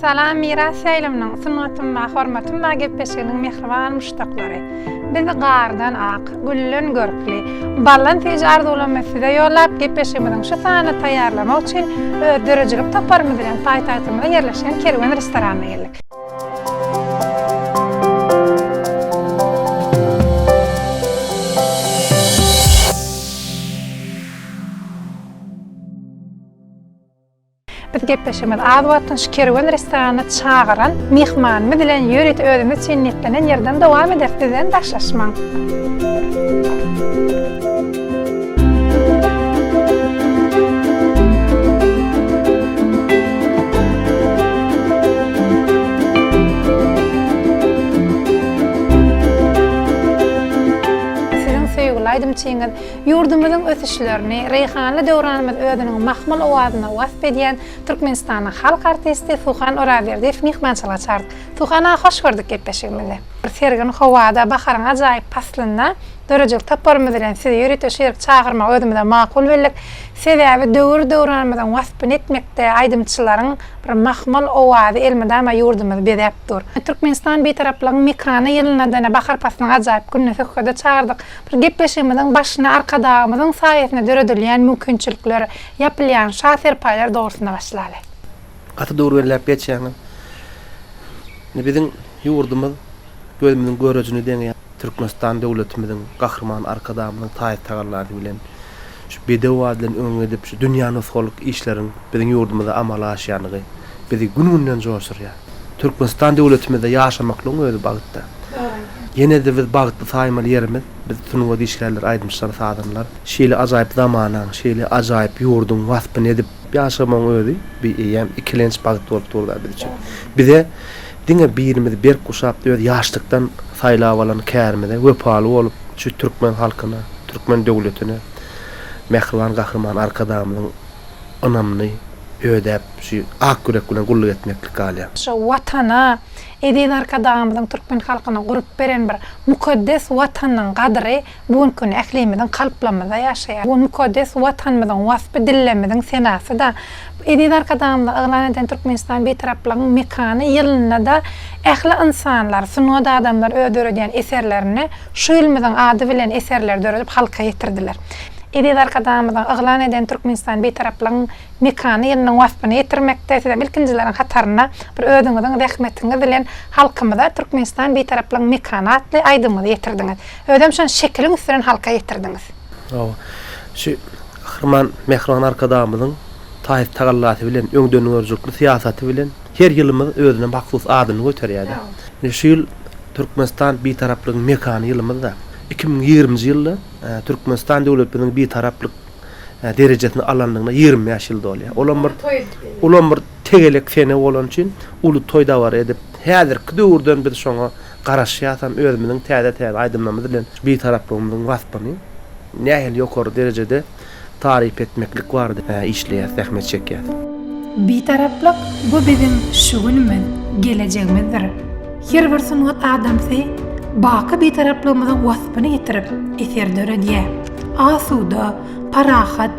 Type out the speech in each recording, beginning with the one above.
Salam Miras ýaýlymynyň Sungatym bar, hormatym bar gepleşiginiň mähriban muşdaklary. Biz gardan ak, gülden görkli, baldan süýji arzuwlarymyzy size ýollap, gepleşigimiziň şu sanyny taýýarlamak üçin öz döredijilik toparymyz bilen paýtagtymyzda ýerleşýän Kerwen restoranyna geldik. Biz gepleşigimizi az wagtdan şu Kerwen restoranyna çagyran myhmanymyz bilen ýörite özümiz üçin niýetlenen ýerden dowam ederis. Bizden daşlaşmaň. Siziň söýgüli aýdymçyňyz Ýurdumyzyň ösüşlerini, reýhanly döwranymyzy özüniň mahmal owazynda wasp edýän Türkmenistanyň halk artisti Suhan Orazberdiýew myhmançylyga çagyrdyk. Suhan aga hoş gördük gepleşigimizde. Bir sergin howada, baharyň ajaýyp paslynda döredijilik toparymyz bilen sizi ýörite şu ýerik çagyrmagy özümize makul bildik. Sebäbi döwür-döwranymyzyň waspyny etmekde aýdymçylaryň bir mahmal owazy elmydama ýurdumyzy bezäp dur. Türkmenistan Bitaraplygyň mekany ýylynda-da ine bahar paslynyň ajaýyp gününe söhbede çagyrdyk. Bir gepleşigimiziň başyny Arkadagymyzyň saýasynda döredilýän mümkinçilikler, ýapylýan şa serpaýlar dogrusynda başlaly. Gaty dogry belläp geçýäňiz. Indi biziň ýurdumyz gözümiziň görejine deňeýär. Türkmenistan döwletimiziň Gahryman Arkadagymyzyň taýy-tagallasy bilen şu bedew ady bilen öňe gidip, şu dünýä nusgalyk işleriň biziň ýurdumyzda amala aşýanlygy bizi gün-günden joşdurýar. Türkmenistan döwletimizde ýaşamaklygyň özi bagtda. Ýene-de biz bagtly saýmaly ýerimiz, biz sungat işgärleri, aýdymçylar, sazandalar şeýle ajaýyp zamanaň, şeýle ajaýyp ýurduň waspyny edip ýaşamagyň özi bir eýýäm ikilenç bagt bolup dur-da biz üçin. Bize diňe birimizi berk guşap öz ýaşlykdan saýlap alan kärimize wepaly bolup şu türkmen halkyna, türkmen döwletine, mähriban Gahryman Arkadagymyzyň ynamyny ödäp şu ak ýürek bilen gulluk etmeklik galýar. Şu Watana, Eziz Arkadagymyzyň türkmen halkyna gurup beren bir mukaddes Watanynyň gadyry bu günki gün ählimiziň kalplarymyzda ýaşaýar. Bu mukaddes Watanymyzyň waspy dillerimiziň senasy-da. Eziz Arkadagymyzyň yglan eden Türkmenistan Bitaraplygyň mekany ýylynda-da ähli ynsanlar, sungat adamlary öz döredýän eserlerinde şu ýylymyzyň ady bilen eserleri döredip halka ýetirdiler. Eziz Arkadagymyzyň yglan eden Türkmenistan Bitaraplygyň mekany ýylynyň waspyny ýetirmekde sizem ilkinjileriň hatarynda bir özüňiziň zähmetiňiz bilen halkymyza Türkmenistan Bitaraplygyň mekany atly aýdymyňyzy ýetirdiňiz. Özem şony şekiliň üsti bilen halka ýetirdiňiz. Hawa. Şu Gahryman Mähriban Arkadagymyzyň taýsyz tagallasy bilen, öňdengörüjilikli syýasaty bilen her ýylymyz özüne mahsus adyny göterýär-de. Ine şu ýyl Türkmenistan Bitaraplygyň mekany ýylymyz-da. 2020-nji ýylda Türkmenistan döwletimiziň Bitaraplyk derejesini alandygyna 25 ýyl dolýar. Olam bir olam bir tegelek sene bolany üçin uly toý dabara edip, häzirki döwürden biz şoňa garaşýasam özümiziň täze-täze aýdymlarymyz bilen Bitaraplygymyzyň waspyny nähili ýokary derejede taryp etmeklik barada işleýäs, zähmet çekýäs. Bitaraplyk bu biziň şu günümiz, gelejegimizdir. Her bir sungat adamsy baky Bitaraplygymyzyň waspyny ýetirip, eser döredýär. Asuda, parahat,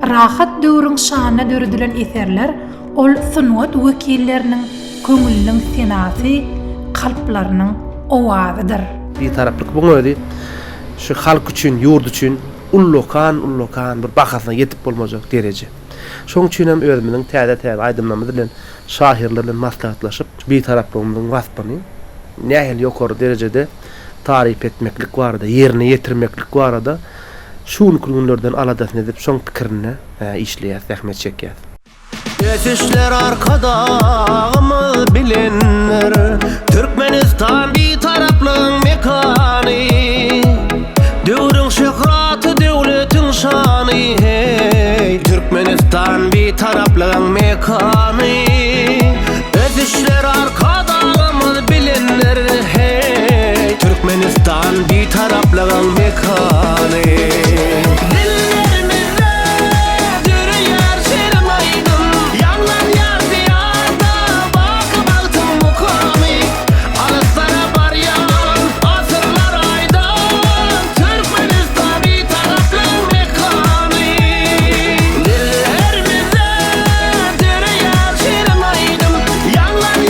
rahat döwrüň şanyna döredilen eserler ol sungat wekilleriniň köňlüniň senasy, kalplarynyň owazydyr. Bitaraplyk buň özi şu halk üçin, ýurt üçin ullakan, ullakan bir bahasyna ýetip bolmajak dereje. Şoň üçin hem özümiziň täze-täze aýdymlarymyz bilen, şahyrlar bilen maslahatlaşyp, Bitaraplygymyzyň waspyny nähili ýokary derejede taryp etmeklik barada, ýerine ýetirmeklik barada şu günki günlerden aladasyny edip, şoň pikirinde işleýäs, zähmet çekýäs. Ösüşler Arkadagymyz bilendir, Türkmenistan Bitaraplygyň mekany. Döwrüň şöhraty, döwletiň şany, heý, Türkmenistan Bitaraplygyň mekany. Ösüşler Arkadagymyz bilendir, heý, Türkmenistan Bitaraplygyň mekany. Dillerimizde döreýär şirin aýdym, Ýaňlanýar Diýarda baky bagtyň mukamy. Alyslara barýan asyrlar aýdan, Türkmenistan Bitaraplygyň mekany. Dillerimizde döreýär şirin aýdym, Ýaňlanýar.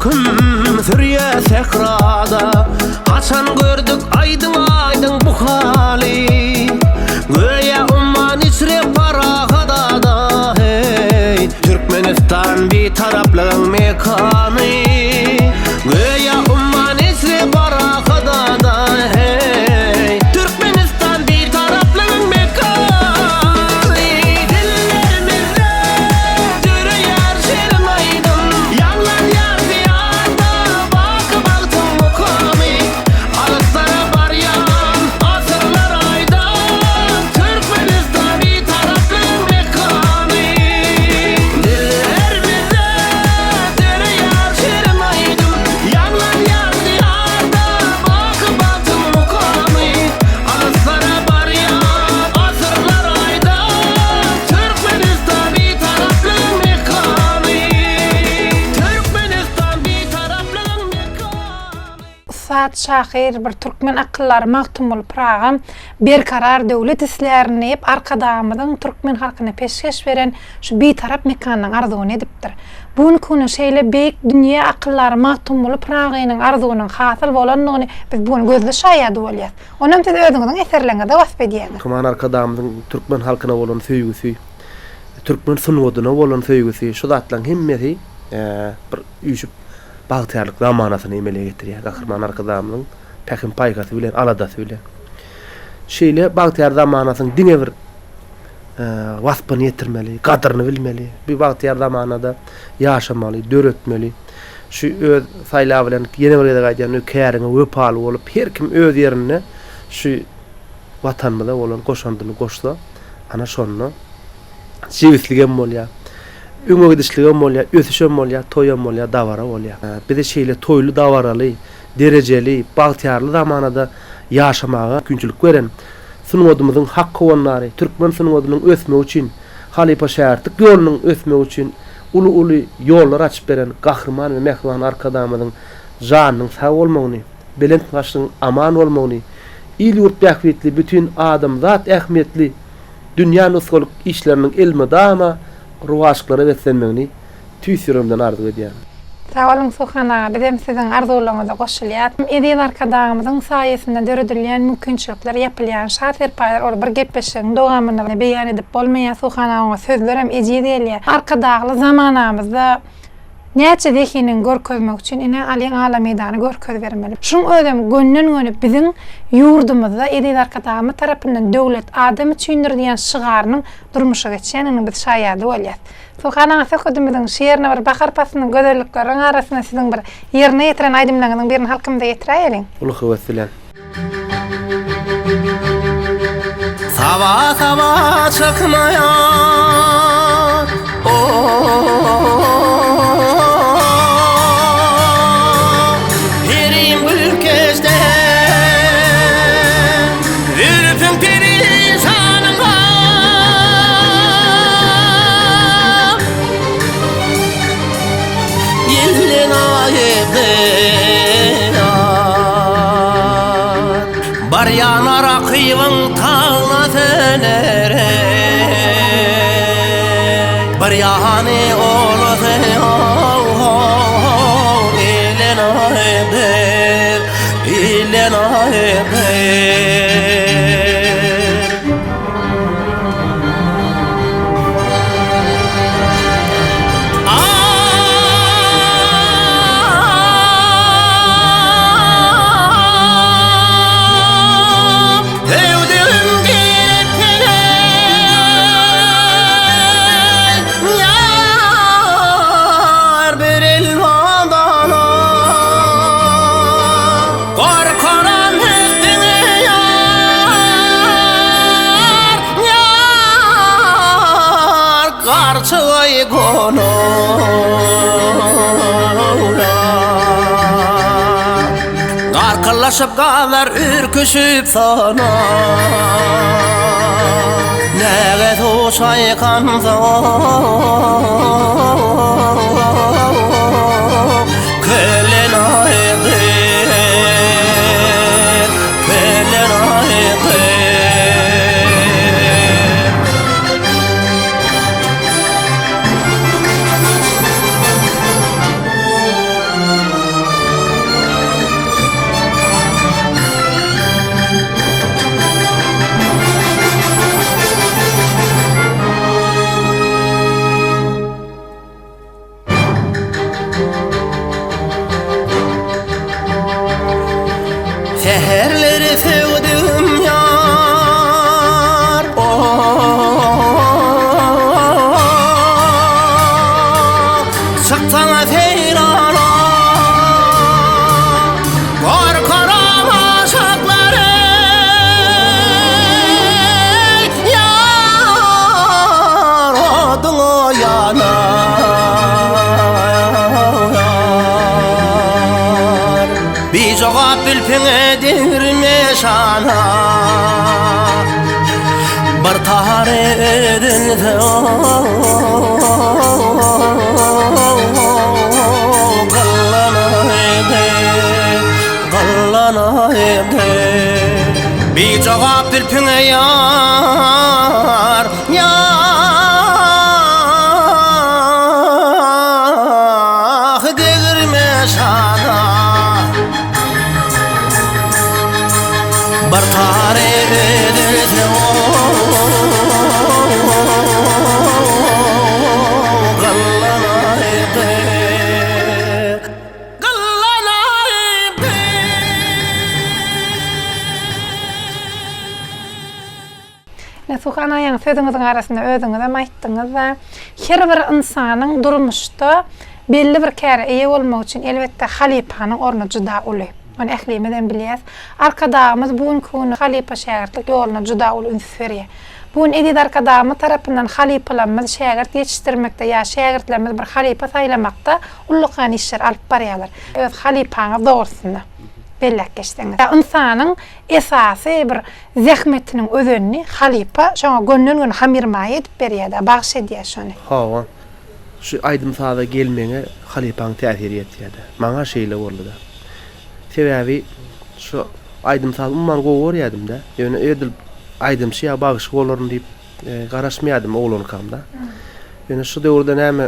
Höküm sürýär sährada. Haçan gördük aýdyň-aýdyň bu haly? Göýä umman içre parahat ada, heý! Türkmenistan Bitaraplygyň mekany. Göýä umman içre parahat ada, heý! Türkmenistan Bitaraplygyň mekany. Dillerimizde döreýär şirin aýdym, Ýaňlanýar Diýarda baky bagtyň mukamy. Alyslara barýan asyrlar aýdan, Türkmenistan Bitaraplygyň mekany. Dillerimizde döreýär şirin aýdym, Ýaňlanýar Diýarda baky bagtyň mukamy. Alyslara barýan asyrlar aýdan, Türkmenistan Bitaraplygyň mekany. Türkmenistan Bitaraplygyň mekany. Ussat şahyr bir türkmen akyldary Magtymguly Pyragam Berkarar döwlet islärin diýip, Arkadagymyzyň türkmen halkyna peşgeş beren şu Bitarap mekanynyň arzuwyny edipdir. Bu günki güne şeýle beýik dünýä akyldary Magtymguly Pyragynyň arzuwynyň hasyl bolandygyny biz bu gün gözli şaýady bolýas. Onam siz özüňiziň eserleriňizde wasp edýäňiz. Gahryman Arkadagymyzyň türkmen halkyna bolan söýgüsi, türkmen sungatyna bolan söýgüsi, şu zatlaryň hemmesi bir üýşüp bagtyýarlyk zamanasyny emele getirýär. Gahryman Arkadagymyzyň pähim-paýhasy bilen, aladasy bilen. Şeýle bagtyýar zamanasynyň diňe bir waspyny ýetirmeli, gadyryny bilmeli. Bu bagtyýar zamanada ýaşamaly, döretmeli. Şu öz saýlaw bilen ýene bir gezek aýdýan, käriňe wepaly bolup, her kim öz ýerinde şu Watanymyza bolan goşandyny goşsa, ana şonda jebisligem bolýar, öňe gidişligem bolýar, ösüşem bolýar, toýam bolýar, dabara bolýar. Bize şeýle toýly-dabaraly, derejeli, bagtyýarly zamanada ýaşamaga mümkinçilik beren sungatymyzyň hak howandary, türkmen sungatynyň ösmegi üçin, halypa-şägirtlik ýolunyň ösmegi üçin uly-uly ýollar açyp beren Gahryman we mähriban Arkadagymyzyň janynyň sag bolmagyny, belent başynyň aman bolmagyny, il-ýurt bähbitli, bütin adamzat ähmiýetli dünýä nusgalyk işleriniň elmydama rowaçlyklara beslenmegini tüýs ýüregimden arzuw edýärin. Sag boluň Suhan aga, bizem siziň arzuwlaryňyza goşulýas. Eziz Arkadagymyzyň saýasynda döredilýän mümkinçilikler, ýapylýan şa serpaýlar ol bir gepleşigiň dowamynda beýan edip bolmaýar Suhan aga oňa sözlerem ejiz gelýär. Arkadagly zamanamyzda näçe zehiniňi görkezmek üçin ine alyň ala meýdany görkezibermeli. Şuň özem gönden-göni biziň ýurdumyzda Eziz Arkadagymyz tarapyndan Döwlet adam üçindir diýen şygarynyň durmuşa geçýändiginiň biz şaýady bolýas. Suhan aga söhbedimiziň şu ýerine bir bahar paslynyň gözellikleriniň arasynda siziň bir ýerine ýetiren aýdymlaryňyzyň birini halkymyza ýetiräýeliň. Uly höwes bilen. Saba-saba çykmaýar, o-o-o-o. Perim gülkeçde, zülpüň perişanyňa. Ýelden aýypdyr. Barýan rakybyň tagna söner Bir ýany olasy ho-ho-ho Ilden aýypdyr, ilden aýypdyr. Söwdügim giripine Ýar bir elwadana Gorkaram üstüňe ýar, ýar, Garçygaý gonar. Garkyllaşyp gazlar ürküşip sana. Näge suw çaýkansoň Kölen aýgy, kölen aýgy. Säherleri söwdügim ýar Çyksaňa seýrana Gorkaram aşyklary Ýar oduňa ýanar Bijogap bilpiňe degirme şana Bir tary edilse Gyllanaýdy, gyllanaýdy Bijogap bilpiňe ýar, ýar Degirme şana Bir tary edilse Gyllanaýdy Gyllanaýdy. Ine, Suhan aga, sözüňiziň arasynda özüňizem aýtdyňyz-da, her bir ynsanyň durmuşda belli bir käre eýe bolmagy üçin, elbetde, halypanyň orny juda uly. Muny ählimizem bilýäs. Arkadagymyz bu günki gün halypa-şägirtlik ýoluna juda uly üns berýär. Bu gün eziz Arkadagymyz tarapyndan halypalarymyz şägirt ýetişdirmekde ýa şägirtlerimiz bir halypa saýlamakda ullakan işler alyp barýarlar. Öz halypaňyz dogrusynda belläp geçseňiz. Ynsanyň Esasy bir zähmetiniň özenini halypa şoňa gönden-göni hamyrmaýa edip berýär-de, bagyş edýär şony. Hawa, şu aýdym-saza gelmegiňe halypaň täsiri ýetýär-de. Maňa şeýle boldy-da. Sebäbi şu aýdym-sazy umuman gowy görýärdim-de. Ýöne edil aýdymçy ýa bagşy bolaryn diýip garaşmaýardym oglankamda. Ýöne şu döwürde näme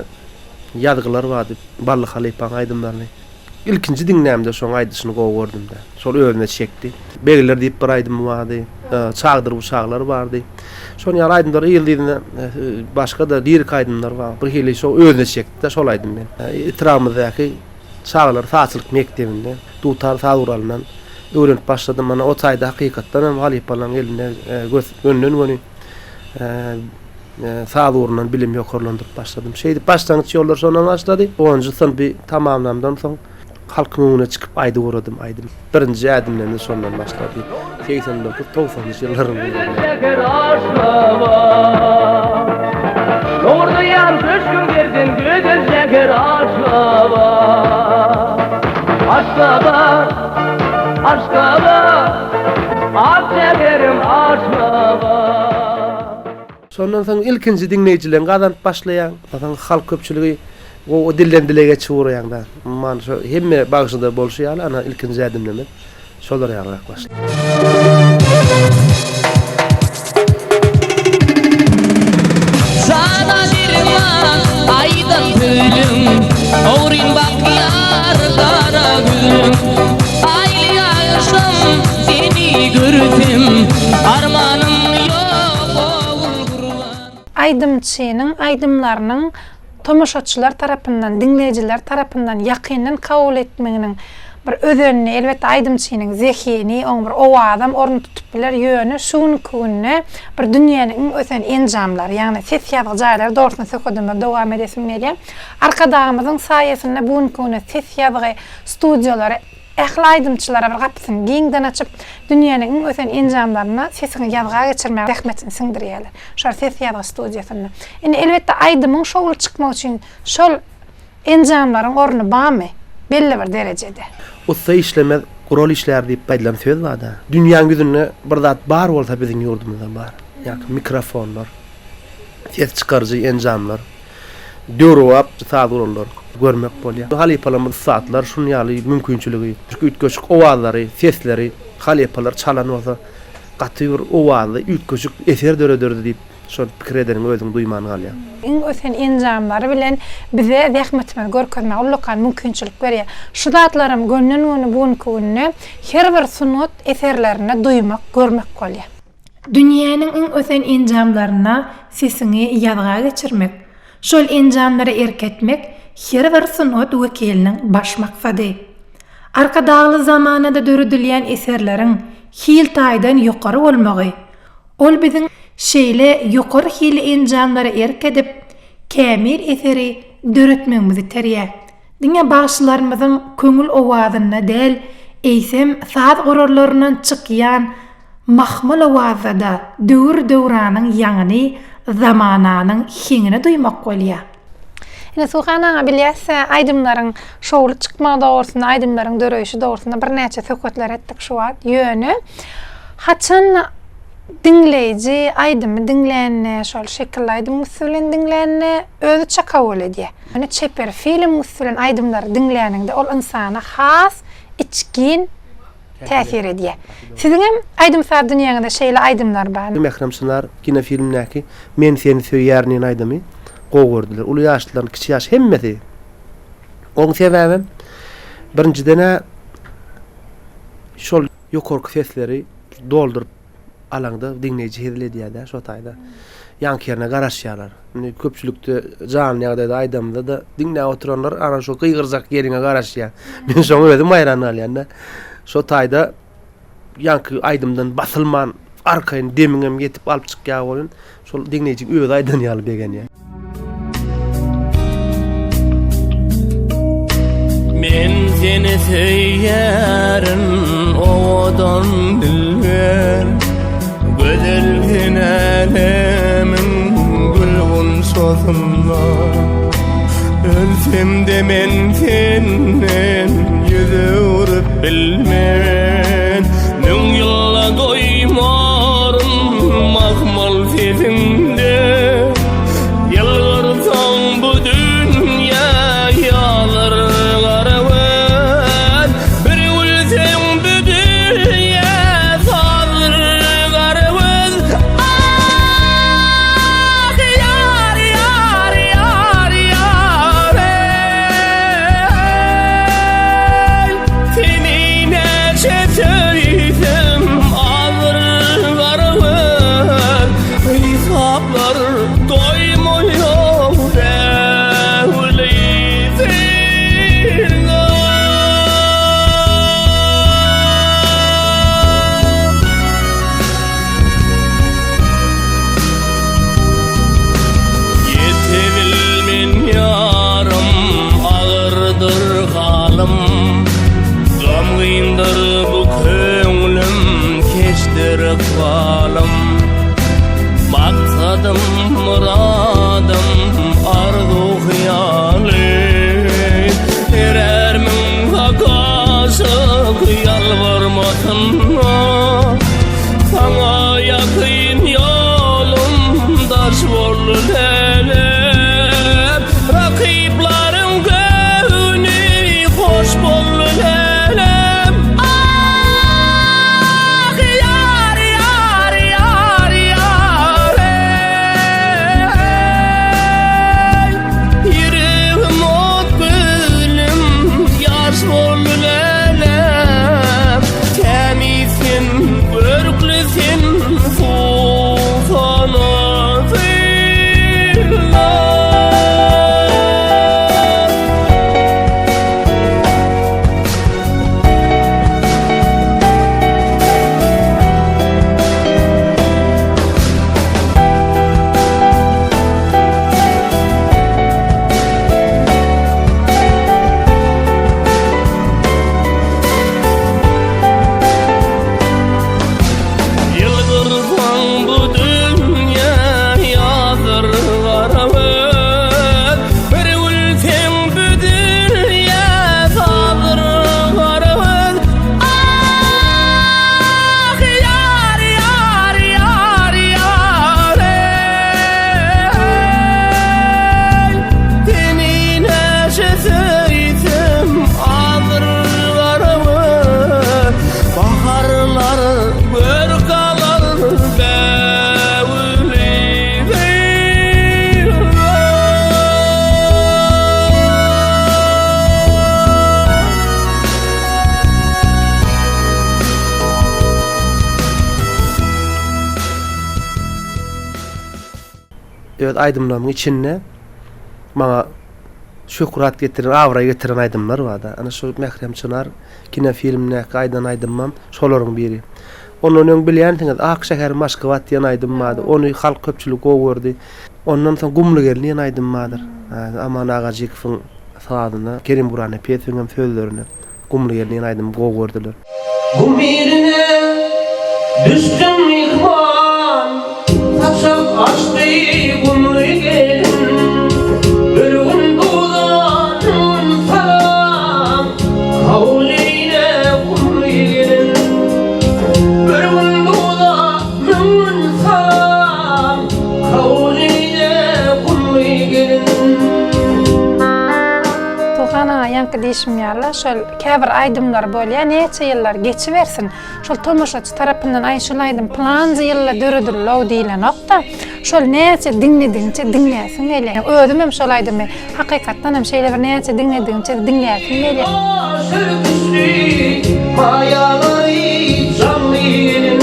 ýazgylar bardy, Bally halypaň aýdymlaryny. Ilkinji diňlämde şoň aýdyşyny gowy gördüm-de. Şol özüne çekdi. Begler diýip bir aýdymy bardy. Çagdyr bu çaglar bardy. Şonuň ýaly aýdymlar yzly-yzyna başga-da lirik aýdymlar bar. Bir hili şo özüne çekdi-de şol aýdym meni. Etrabymyzdaky çagalar sazçylyk mekdebinde dutar saz guralyndan öwrenip başladym. Mana o taýda hakykatdan hem halypalaryň elinde gönden-göni Saz ugrundan bilim ýokarlandyryp başladym. Şeýdip başlangyç ýollar şondan başlady. Onunjy synpy tamamlamdan soň halkyň öňüne çykyp aýdyp ugradym aýdym. Birinji ädimlerimiz şondan başlady. 89 togsanynjy ýyllaryň Şäher Aşgabat Lowurdaýan köşgüň gerden gözel şäher Aşgabat Aşgabat Aşgabat Ak şäherim Aşgabat Şondan soň ilkinji diňleýjileňi gazanyp başlaýaň. Onsoň halk köpçüligi gowy dilden dile geçip ugraýaň-da. Umuman şo hemme bagşyda bolşy ýaly ana ilkinji ädimlerimiz şolar ýalyrak başlaýar. Jana derman aýdan sözlüň, Ogryn bakýar gara gözlüň. Aýly agşam seni görsem, Armanym ýok Ogulgurban. Aýdymçynyň aýdymlarynyň tomaşaçylar tarapyndan, diňleýjiler tarapyndan ýakyndan kabul etmeginiň bir özenini, elbetde, aýdymçynyň zehini, oň bir owazam orun tutup biler, ýöne şu günki günde bir dünýäniň iň ösen enjamlary, ýagny ses ýazgy jaýlary dogrusynda söhbedimizi dowam edesim gelýär. Arkadagymyzyň saýasynda bu günki günde ses ýazgy studiýalary ähli aýdymçylara bir gapysyny giňden açyp, dünýäniň iň ösen enjamlarynda sesiňi ýazga geçirmäge zähmetini siňdirýärler. Şol ses ýazgy studiýasynda. Indi elbetde aýdymyň şowly çykmagy üçin şol enjamlaryň orny barmy? Belli bir derejede. Ussa işlemez, gural işlär diýip aýdylan söz bar-da. Dünýäň ýüzünde bir zat bar bolsa biziň ýurdumyzda bar. Ýagny mikrofonlar, ses çykaryjy enjamlar, döwrebap saz gurallar görmek bolýar. Halypalarymyz ussatlar şuny ýaly mümkinçiligi, üýtgeşik owazlary, sesleri halypalar çalan bolsa gaty bir owazly üýtgeşik eser dörederdi diýip şol pikir edeniňi özüň duýman galýaň. Iň ösen enjamlary bilen bize zähmetimizi görkezmäge ullakan mümkinçilik berýär. Şu zatlaram gönden-göni bu günki günde her bir sungat eserlerinde duýmak, görmek bolýar. Dünýäniň iň ösen enjamlaryna sesiňi ýazga geçirmek, şol enjamlara erk etmek her bir sungat wekiliniň baş maksady. Arkadagly zamanada döredilýän eserleriň hil taýdan ýokary bolmagy, ol biziň şeýle ýokary hilli enjamlara erk edip, kämil eseri döretmegimizi iterýär. Diňe bagşylarymyzyň köňül owazynda däl, eýsem, saz gurallaryndan çykýan mahmal owazda-da döwür-döwranyň ýaňyny, zamananyň heňini duýmak bolýar. Ine, Suhan aga, bilýäs-ä, aýdymlaryň şowly çykmagy dogrusynda, aýdymlaryň döreýşi dogrusynda birnäçe söhbetler etdik şu wagt. Ýöne, haçan diňleýji aýdymy diňlände, şol şekilli aýdymyň üsti bilen diňlände, özüçe kabul edýär. Ýöne çeper filmiň üsti bilen aýdymlary diňläniňde, ol ynsana has içgin täsir edýär. Siziňem aýdym-saz dünýäňizde şeýle aýdymlar barmy? Mährem Çynar kinofilmindäki Men seni söýýärin diýen aýdymy gowy gördüler. Uly ýaşlylaryň, kiçi ýaş hemmesi. Oň sebäbem birinjiden-ä şol ýokarky sesleri dolduryp alaňda diňleýji hezil edýär-dä şo taýda. Ýaňky ýerine garaşýarlar. Indi köpçülikde janly ýagdaýda aýdamyzda-da diňläp oturanlar ana şo gygyrjak ýeriňe garaşýar. Men şoňa özüm haýran galýan-da. Şo taýda ýaňky aýdymdan basylman arkaýyn demiňem ýetip alyp çykýar welin, şol diňleýjiň özi aýdan ýaly begenýär. Men seni söýýärin owadan dilber Gözel sen älemiň gül gunçasynda Ölsem-de men senden ýüz öwrüp bilmen Müň ýylda doýmaryn mahmal sesiňde Ýylgyrsaň bu dünýä ýalar gara göz Bir gülseň bu dünýä sazdyr gara göz Ah ýar ýar ýar ýar eý Seni näçe söýsem azdyr gara göz Hesaplar doýmaýar bägüli syna. Ýetebilmen ýarym agyrdyr halym Gamgyndyr bu köňlüm keçdir ykbalym Maksadym myradym arzuw hyýalym Erermiň hak aşyk ýalbarmasynda Saňa ýakyn ýolum daş boldy lälem Rakyplaryň göwni hoş boldy lälem Ah ýar ýar ýar ýar eý Ýüregim ot gülüm ýaş boldy lälem Tämiz sen görkli sen suwsana synla. Ýylgyrsaň bu dünýä ýazyr gara göz Bir gülseň bu dünýä sazyr gara göz Ah ýar ýar ýar ýar eý Seni näçe söýsem azyr gara göz Baharlar görk alar bägüli Öz aýdymlarymyň içinde maňa. şöhrat getiren, abraý getiren aýdymlar bar-da. Ana şu Mährem Çynar kinofilmindäki aýdan aýdymym şolaryň biri. Ondan öň bilýänsiňiz, Ak şäherim Aşgabat diýen aýdym bardy. Ony halk köpçüligi gowy gördi. Ondan soň Gumly gelin diýen aýdym bardyr. Aman Agajykowyň sazyna, Kerim Gurbannepesowyň hem sözlerine Gumly gelin diýen aýdymy gowy gördüler. Gum iline düşdüm myhman, Saçak açdy gumly gelin. Bir gün duza, gün salam, Kabul eýle gumly gelin. Bir gün duza, müň gün salam, Kabul eýle gumly gelin. Suhan aga ýaňky diýşim ýaly şol käbir aýdymlar bolýa näçe ýyllar geçibersin şol tomaşaçy tarapyndan aý şul aýdym pylanca ýylda döredillow diýilenokda şol näçe diňledigiňçe diňläsiň gelýä özümem şol aýdymy hakykatdan hem şeýle bir näçe diňledigiňçe diňläsiň gelýä. Sürgüçli maýalary janly gelin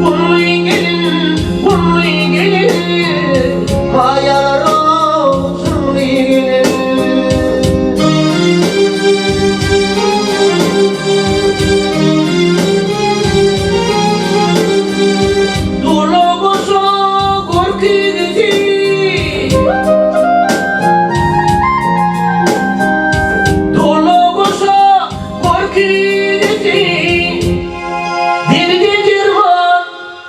Gumly gelin, gumly gelin Maýalary janly gelin. Dula goşa gorküzisi Dula goşa gorküzisi Dilde derman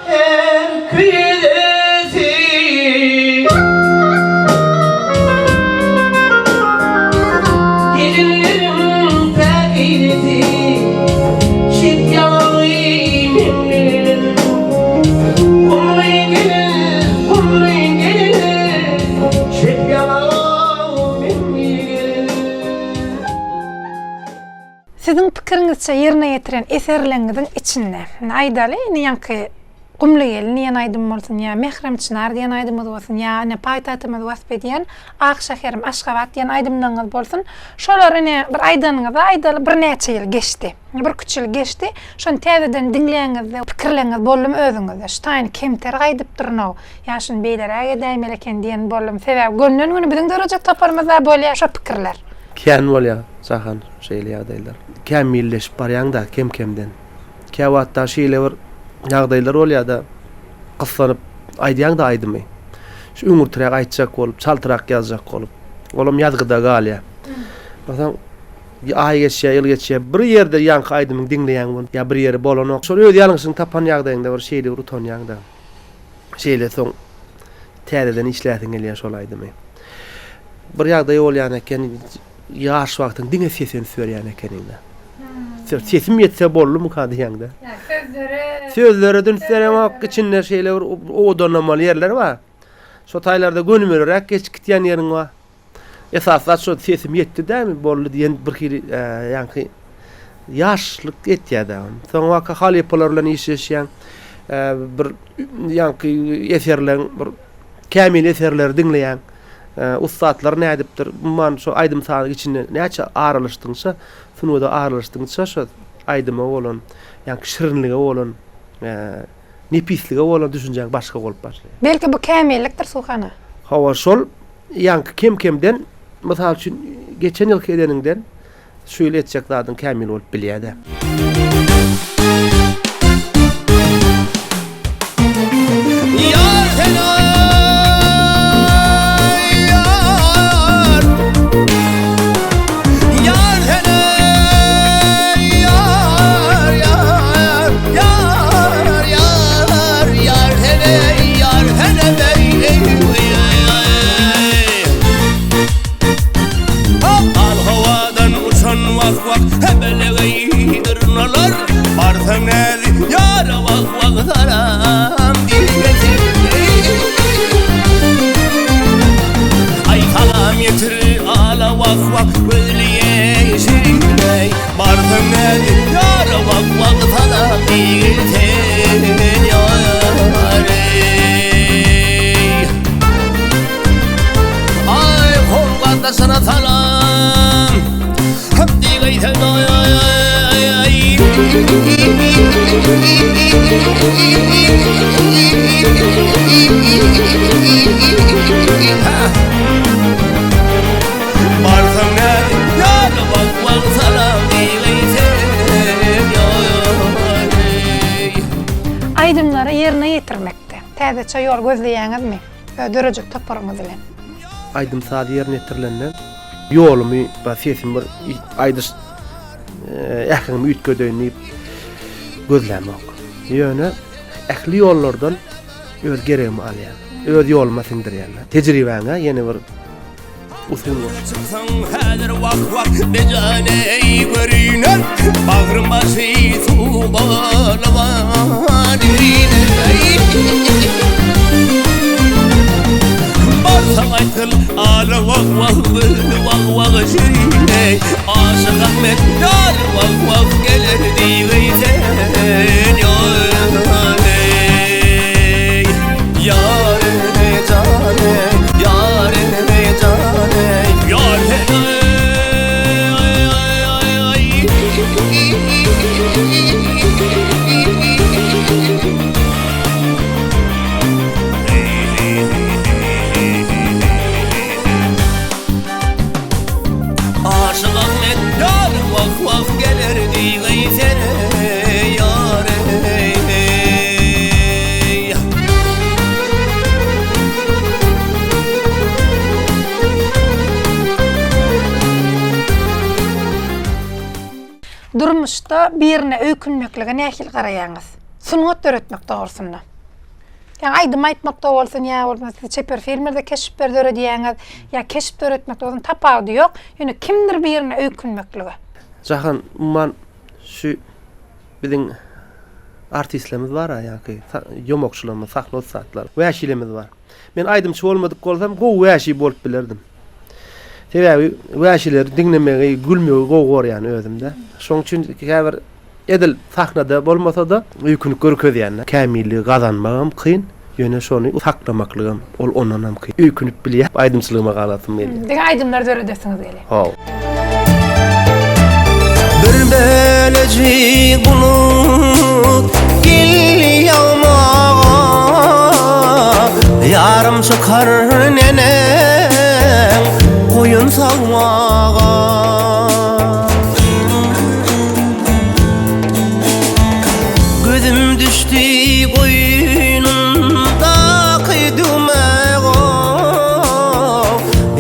her küýzesi. Gelinleriň päkizesi, Çep ýaňagy meňli gelin. Gumly gelin, gumly gelin, Çep ýaňagy meňli gelin. Siziň pikiriňizçe ýerine ýetiren eserleňiziň içinde, indi aýdaly, indi ýaňky Gumly gelin diýen aýdym bolsun ýa Mährem çynar diýen aýdymyz bolsun ýa ine paýtagtymyzy wasp edýän Ak şäherim Aşgabat diýen aýdymlaryňyz bolsun, şolar ine bir aýdanyňyza aýdaly birnäçe ýyl geçdi. Birküç ýyl geçdi. Şony täzeden diňläňizde pikirleňiz boldumy özüňizde? Şu taýyny kemter gaýdypdyryn-ow, ýa şuny beýleräk edäýmeli eken diýen boldumy? Sebäbi gönden-göni biziň dörejek toparymyzda bolýar şo pikirler. Kän bolýar Jahan şeýle ýagdaýlar. Kämilleşip barýaň-da kem-kemden. Käwagtda şeýle bir ýagdaýlar bolýar-da, gyssanyp aýdýaň-da aýdymy. Şu öňürtiräk aýtjak bolup, çaltrak ýazjak bolup. Olam ýazgyda galýar. Onsoň aý geçýär, ýyl geçýär. Bir ýerde ýaňky aýdymyňy diňleýäň bolup, ýa bir ýeri bolanok. Şol öz ýalňyşyňy tapan ýagdaýyňda bir şeýle bir utanýaň-da. Şeýle soň täzeden işläsiň gelýär şol aýdymy. Bir ýagdaý bolýan eken, Ýaş wagtyň diňe sese üns berýän ekeniňdä. Sesim ýetse boldumyka diýýäňdä. Sözlere. Sözlere üns bereňok, içinde şeýle bir owadanlamaly ýerler bar. Şo taýlarda gönümeliräk geçip gitýän ýeriň bar. Esasy zat şo sesim ýetdi dämi, boldy diýen bir hili ýaňky ýaşlyk etýär-dä. Soňabaka halypalar bilen işleşýäň. Bir ýaňky eserleň bir kämil eserleri diňleýäň. Ussatlar nädipdir? Umuman şo aýdym-sazyň içinde näçe aralaşdygyňça, sungata aralaşdygyňça şo aýdyma bolan, ýaňky şirinlige bolan, nepislige bolan düşünjäň başga bolup başlaýar. Belki bu kämillikdir Suhana? Hawa, şol ýaňky kem-kemden, mysal üçin, geçen ýylky edeniňden Şu ýyl etjek zadyň kämil bolup bilýä-dä. Ýar sen aý ýar Ýar sen aý ýar ýar Ýar ýar ýar sen eý ýar sen eý eý Al howadan uçan wah-wah Hebelegey dyrnalar Barsaň näzi ýara wah-wah Salam diýgesi Aý salam ýetir ala wah-wah Gözliye şiriney Barsaň näzi ýara wah-wah Salam diýgesi ýar eý. Aý kol gardaşyna salam Hep diýgeý sen aý aý aý aý Ha. ýerine ýetirmekde täzeçe ýol gözleýäňizmi öz dörejek toparyňyz bilen? Aýdym-saz ýerine ýetirilende ýolumy, sesimi bir aýdyş äheňimi üýtgedeýin diýip gözlämok. Ýöne ähli ýollardan öz geregimi alýan. Öz ýoluma siňdirýän. Tejribäňe ýene bir usul Çyksaň häzir wah wah bejane görüner Bagrym başy suw balaban Barsaň aýtgyl ala wah wah wah wah şirine Aşyk Ahmet ýar wah wah geler diýgeý sen Ýar jane ýar jane ýar Aşyk Ahmet ýar wah wah geler diýgeý sen ýar eý. Durmuşda birine öýkünmeklige nähili garaýaňyz? Sungat döretmek dogrusynda. Ýa aýdym aýtmakda bolsun, ýa bolmasa siz çeper filmlerde keşpler döredýäňiz, ýa keşp döretmekde bolsun tapawudy ýok. Ýöne kimdir birine öýkünmeklige. Jahan umuman şu biziň artistlerimiz bar-a ýaňky ýomakçylarymyz, sahna ussatlary, wäşilerimiz bar. Men aýdymçy bolmadyk bolsam gowy wäşi bolup bilerdim. Sebäbi wäşileri diňlemegi, gülmegi gowy görýän özüm-de. Şonuň üçin käbir Edil sahnada bolmasa-da, öýkünip görkezýänler. Kämilligi gazanmagam kyn, ýöne şony saklamaklygam, ol ondanam kyn. Öýkünip bilýän aýdymçylygyma galasym gelýär. Diňe aýdymlar döredesiňiz gelýär. Hawa. Bir bölejik bulut geldi ýagmaga, Ýarym çykar neneň goýun sagmaga. Gözüm düşdi goýnundaky düwmä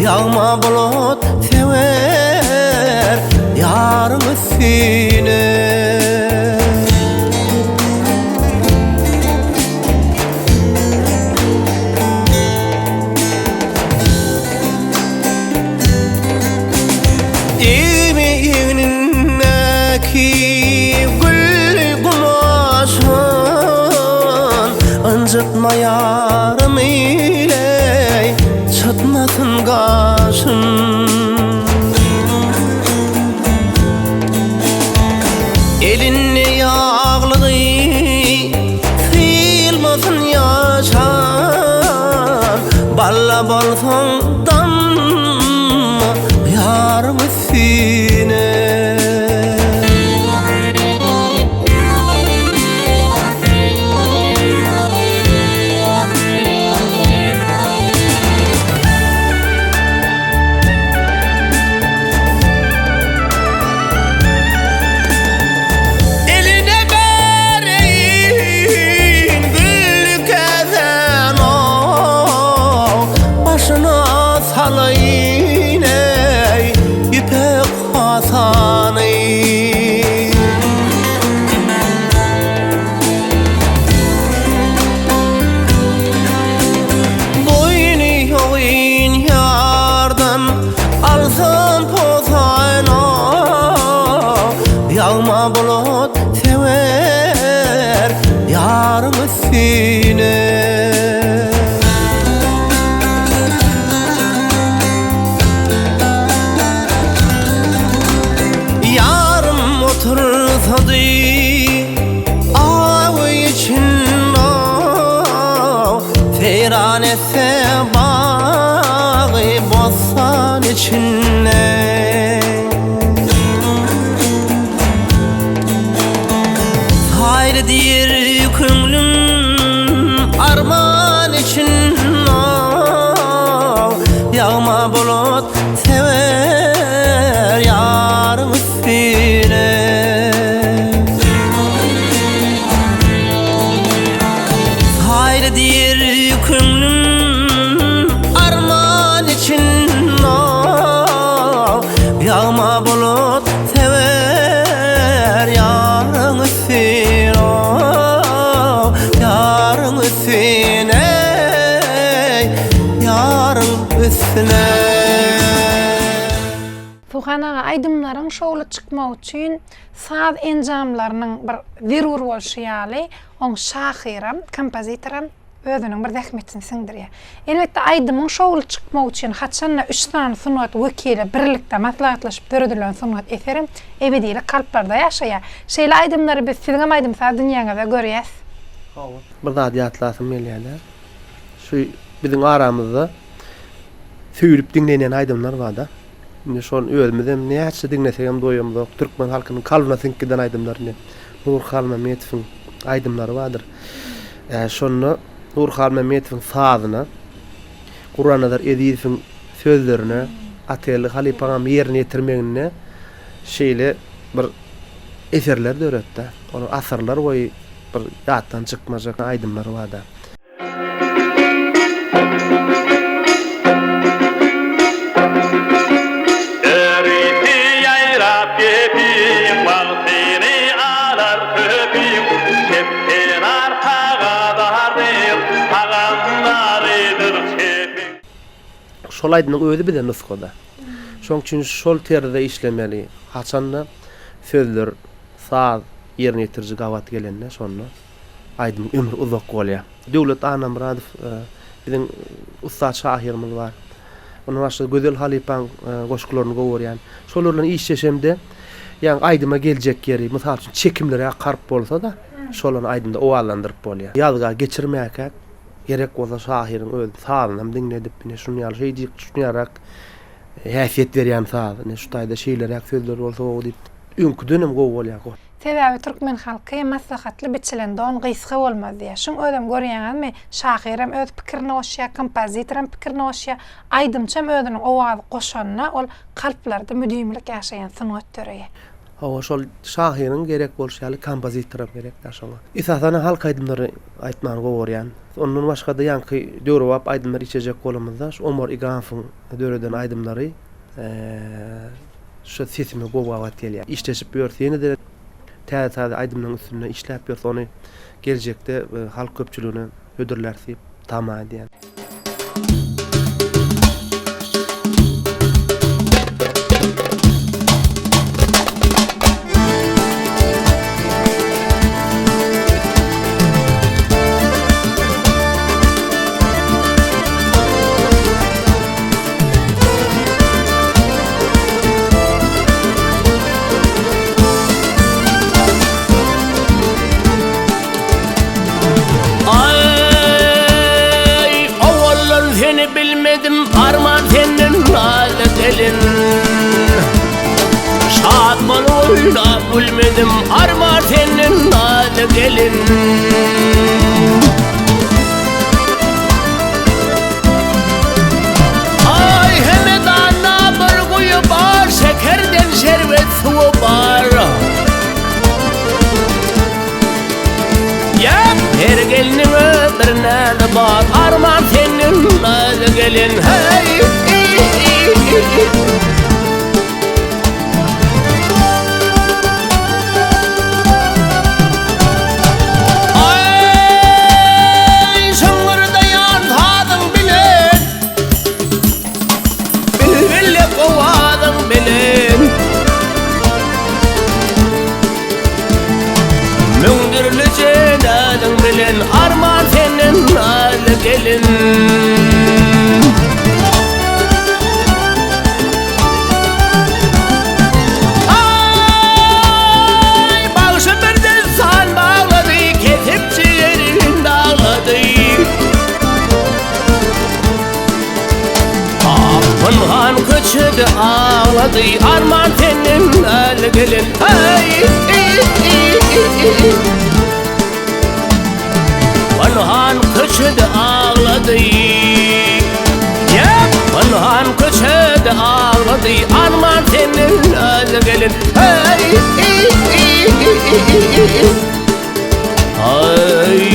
Ýagma bulut sewer ýaryň üstüne. Degme egnindäki gül gumaşyn, Ynjytma ýarym eýleý, çytmasyn gaşyn. Elinde ýaglygy sylmasyn ýaşan, Balla bolsaň damma ýaryň üstüne. Eline bereýin gül käsäni, Başyna salaýyn eý ýüpek hasany. Boýny ýogyn ýardan alsam posaýna, Ýagma bulut sewer ýaryň üstüne. Ýarym otursady aw içinde, Seýran etse bagy bossan içinde. Saýry diýr köňlüm arman içinde, Ýagma bulut sewer ýaryň üstüne. Suhan aga, aýdymlaryň şowly çykmagy üçin saz enjamlarynyň bir zerur bolşy ýaly, oň şahyram, kompozitoram özüniň bir zähmetini siňdirýär. Elbetde, aýdymyň şowly çykmagy üçin haçan-da üç sany sungat wekili birlikde maslahatlaşyp döredilen sungat eserem ebedilik kalplarda ýaşaýar. Şeýle aýdymlary biz siziňem aýdym-saz dünýäňizde görýäs. Hawa. Bir zady ýatlasym gelýär-de. Şu biziň aramyzda söýülip diňlenýän aýdymlar bar-da. Indi şony özümizem näçe diňlesegem doýamzok. Türkmen halkynyň kalbyna siňip giden aýdymlar indi. Nury Halmämmetowyň aýdymlary bardyr. Şonda Nury Halmämmetowyň sazyna, Gurbannazar Ezizowyň sözlerine, Atageldi halypaňam ýerine ýetirmeginde şeýle bir eserler döretdi. Olar asyrlar boýy bir ýatdan çykmajak aýdymlar bar-da. Örüsi ýaýrap gepiň, Wagtyny alar köpüň, Çep kenar saga bardyr, Tagamdarydyr çepiň. Şol aýdymyň özi bize nusgada. Şoň üçin şol terzde işlemeli. Haçanda sözler, saz ýerine ýetiriji gabat gelende şonda aýdymyň ömri uzak bolýar. Döwlet Annamyradow biziň ussat şahyrymyz bar. Ondan başga Gözel halypaň goşgularyny gowy görýän. Şolar bilen işleşemde, ýagny aýdyma geljek ýeri, mysal üçin, çekimleri akaryp bolsa-da, şolany aýdymda owazlandyryp bolýar. Ýazga geçirmäkäk, gerek bolsa şahyryň öz sazynam diňledip, ine şuny ýaly şeý diýip, şuny ýalyrak häsiýet berýän saz, ine şu taýda şeýleräk sözler bolsa gowy diýip, öňküdenem gowy bolýar. Sebäbi türkmen halky maslahatly biçilen don gysga bolmaz diýýär. Şuň özem görýäňizmi, şahyram öz pikirini goşýar, kompozitoram pikirini goşýar, aýdymçam özüniň owazy goşanda ol kalplarda müdimilik ýaşaýan sungat döreýär. Hawa, şol şahyryň gerek bolşy ýaly kompozitoram gerek-dä şoňa. Esasanam halk aýdymlary aýtmany gowy görýän. Ondan başga-da ýaňky döwrebap aýdymlary içejek bolamyzda şu Omar Iganowyň döreden aýdymlary Şu sesime gowy gabat gelýär. Işleşip ýörüs ýene-de täze-täze aýdymlaryň üstünde işläp ýörüs ony geljekde halk köpçüligine hödürläris diýip tama edýän. Aý, owaldan seni bilmedim, arman senden nazy gelin. Şat bolup oýnap gülmedim, arman senden nazy gelin. Aý Hemedanda bir guýy bar, Şekerden şerbet suwy bar. Ýa her gelniň öz bir näzi bar, Arman senden näzi gelin, heý. Aý, şyňňyrdaýan sazyň bilen, Bilbillek owazyň bilen. Müňdürli jenazyň bilen, Arman senden nazly gelin. Aý, bagşy birden san baglady, Kesip jigerin daglady. Pynhan köçede aglady, Arman senden äli gelin. Aý, Pynhan köçede aglady. Ýa, pynhan köçede aglady, Arman senden äli gelin. Aý, Aý.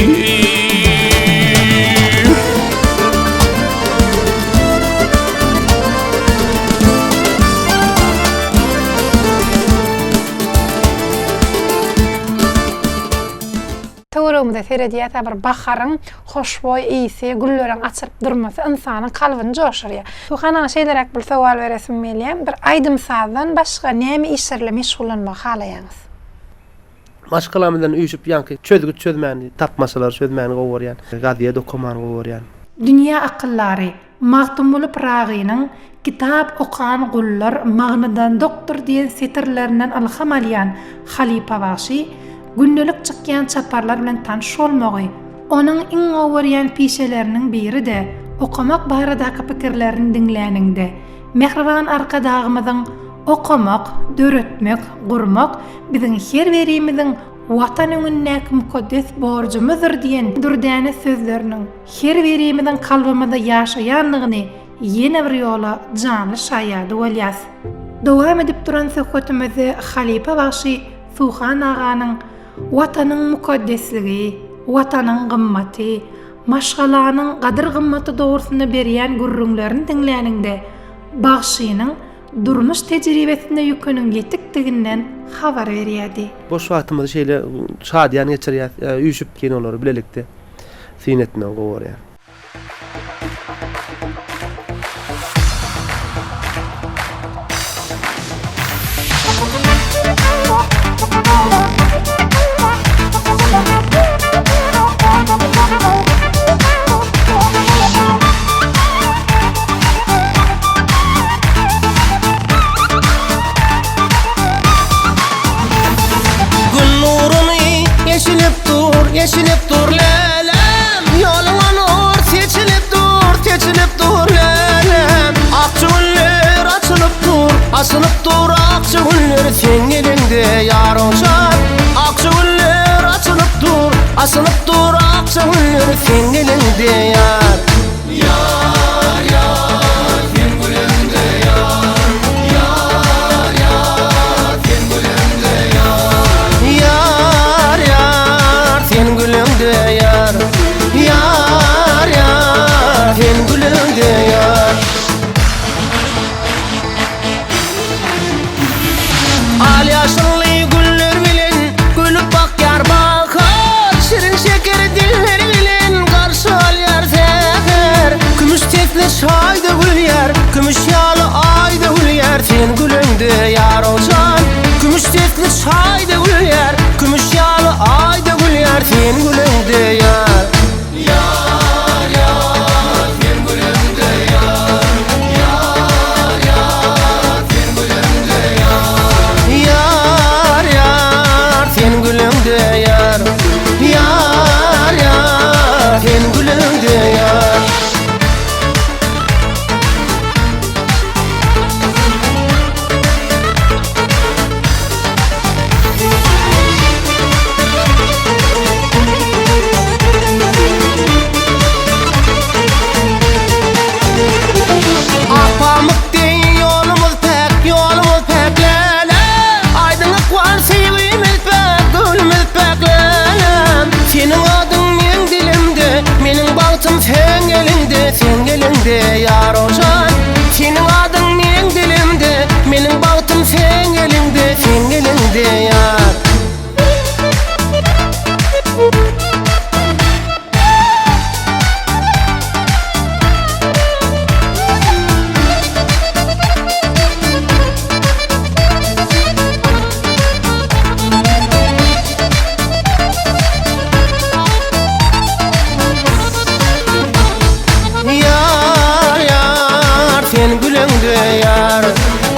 Daş-töweregimize seredýäs-ä bir baharyň hoşboý ysy, gülleriň açylyp durmasy ynsanyň kalbyny joşurýar. Suhan aga şeýleräk bir sowal beresim gelýär. Bir aýdym-sazdan başga näme işler bilen meşgullanmagy halaýaňyz? Maşgalam bilen üýşüp ýaňky çözgüt çözmäni, tapmaçalary çözmäni gowy görýän. Gazýet okamany gowy görýän. Dünýä akyldary Magtymguly Pyragynyň Kitap okan gullar magnydan dokdur diýen setirlerinden ylham alýan halypa bagşy gündelik çykýan çaparlar bilen tanyş bolmagy, onuň iň gowy görýän pişeleriniň biri-de okamak baradaky pikirlerini diňläniňde, mähriban Arkadagymyzyň Okamak, döretmek, gurmak biziň her birimiziň Watan öňündäki mukaddes borjumyzdyr diýen dürdäne sözleriniň her birimiziň kalbymyzda ýaşaýandygyny ýene bir ýola janly şaýady bolýas. Dowam edip duran söhbetimizde halypa bagşy Suhan aganyň Watanyň mukaddesligi, Watanyň gymmaty, maşgalanyň gadyr-gymmaty dogrusynda berýän gürrüňlerini diňläniňde bagşynyň durmuş tejribesinde ýüküniň ýetikdiginden habar berýärdi. Boş wagtymyzy şeýle şadyýan geçirýäs, üýşüp kinolary bilelikde syn etmegi gowy görýän. Gün nuruny eşilip dur, eşilip dur lälem Ýoluňa nur seçilip dur, seçilip dur lälem Akja güller açylyp dur, açylyp dur akja güller Sen geleňde ýar-ojar Akja güller açylyp dur, açylyp dur akja güller Sen geleňde ýar. Ýar, ýar, sen güleňde ýar Ýar, ýar, sen güleňde ýar Ýar, ýar, sen güleňde ýar Ýar, ýar, sen güleňde ýar Al-ýaşylly güller bilen gülüp bakýar bahar Şirin-şeker dilleri bilen garşy alýar säher Kümüş sesli şaý döwülýär, kümüş ýaly aý döwülýär Sen güleňde ýar-ow jan Kümüş sesli şaý döwülýär, kümüş ýaly aý döwülýär Sen güleňde ýar. Ýar, ýar, sen güleňde ýar Ýar, ýar, sen güleňde ýar Ýar, ýar, sen güleňde ýar Ýar, ýar, sen güleňde ýar. Ak pamyk deý ýolumyz päk, ýolumyz päk läle. Aýdyň ykbal söýgimiz päk, göwnümiz päk läle. Seniň adyň meň dilimde, meniň bagtym seň eliňde, seň eliňde ýar-ow jan. Seniň adyň meň dilimde, meniň bagtym seň eliňde, seň eliňde ýar. Ýar, ýar, sen güleňde ýar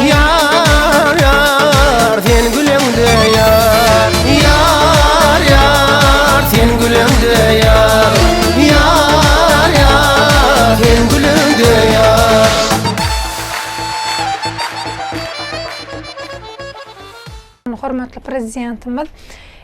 Ýar, ýar, sen güleňde ýar Ýar, ýar, sen güleňde ýar Ýar, ýar, sen güleňde ýar. Hormatly Prezidentimiz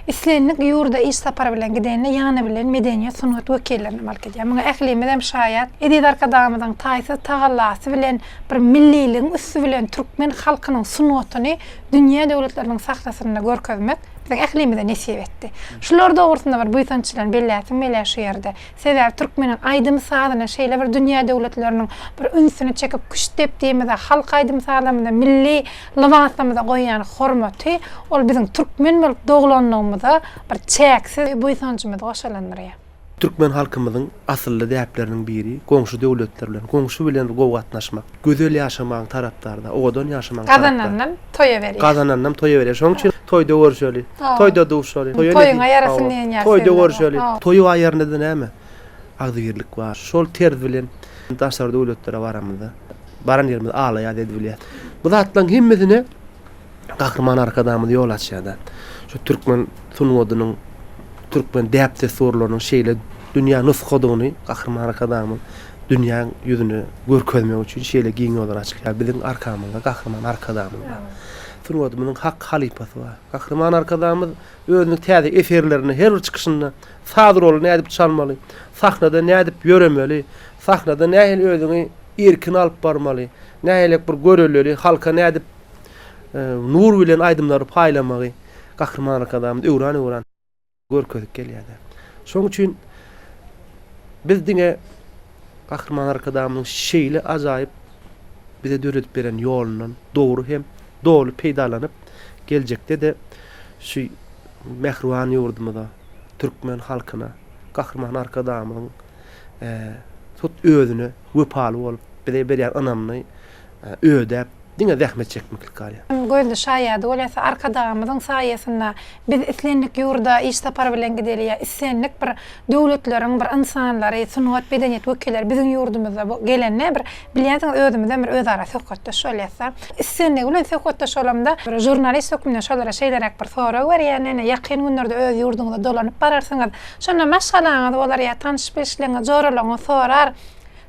islendik ýurda iş sapary bilen gidende ýany bilen medeniýet, sungat wekillerini alyp gidýär. Muňa ählimiz hem şaýat. Eziz Arkadagymyzyň taýsyz tagallasy bilen bir milliligiň üsti bilen türkmen halkynyň sungatyny dünýä döwletleriniň sahnasynda görkezmek biziň ählimize nesip etdi. Şular dogrusynda bir buýsanç bilen belläsim gelýär şu ýerde. Sebäbi türkmeniň aýdym-sazyna şeýle bir dünýä döwletleriniň bir ünsüni çekip küştdepdimize, halk aýdym-sazlarymyza, milli lybaslarymyza goýýan hormaty, ol biziň türkmen bolup doglanlygymyz. bolanlygymyza bir çäksiz buýsanjymyzy goşalandyrýar. Türkmen halkymyzyň asylly däpleriniň biri goňşy döwletler bilen, goňşy bilen gowy gatnaşmak, gözel ýaşamagyň tarapdary-da, owadan ýaşamagyň tarapdary. Gazanandan toýa berýär. Gazanandan toýa berýär. Şonuň üçin toýda görüşeli, toýda duşaly. Toýuňa ýarasyn diýen ýaly sözler bar. Toýda görüşeli. Toýy bar ýerinde-de näme? Agzybirlik bar. Şol terz bilen daşary döwletlere baramyzda, baran ýerimizde ala-ýaz edibilýär. Bu zatlaryň hemmesine Gahryman Arkadagymyz ýol açýar-da. Şu türkmen sungatynyň, türkmen däp-dessurlarynyň şeýle dünýä nusgadygyny Gahryman Arkadagymyz dünýäň ýüzüne görkezmek üçin şeýle giň ýollar açylýar. Biziň arkamyzda Gahryman Arkadagymyz bar. Sungatymyzyň hak halypasy bar. Gahryman Arkadagymyz özüniň täze eserlerinde her bir çykyşynda saz roly nädip çalmaly, sahnada nädip ýöremeli, sahnada nähili özüňi erkin alyp barmaly, nähili bir görelleli, halka nädip nur bilen aýdymlary paýlamagy Gahryman Arkadagymyz öwran-öwran görkezip gelýärler. Şonuň üçin biz diňe Gahryman Arkadagymyzyň şeýle ajaýyp bize döredip beren ýolundan dogry hem doly peýdalanyp, geljekde-de şu mähriban ýurdumyza, türkmen halkyna Gahryman Arkadagymyzyň hut özüne wepaly bolup, bize berýän ynamyny ödäp, diňe zähmet çekmeklik galýar. Gözli şaýady bolýas, Arkadagymyzyň saýasynda biz islendik ýurda iş sapary bilen gideli ýa islendik bir döwletleriň bir ynsanlary, sungat, medeniýet wekilleri biziň ýurdumyzda gelende bir bilýänsiňiz özümizem bir özara söhbetdeş bolýas-da. Islendigi bilen söhbetdeş bolamda bir žurnalist hökmünde şolara şeýleräk bir sorag berýän, ine ýakyn günlerde öz ýurduňyza dolanyp bararsyňyz, şonda maşgalaňyz bolar ýa tanyş-bilişleriňiz, joralaryňyz sorar,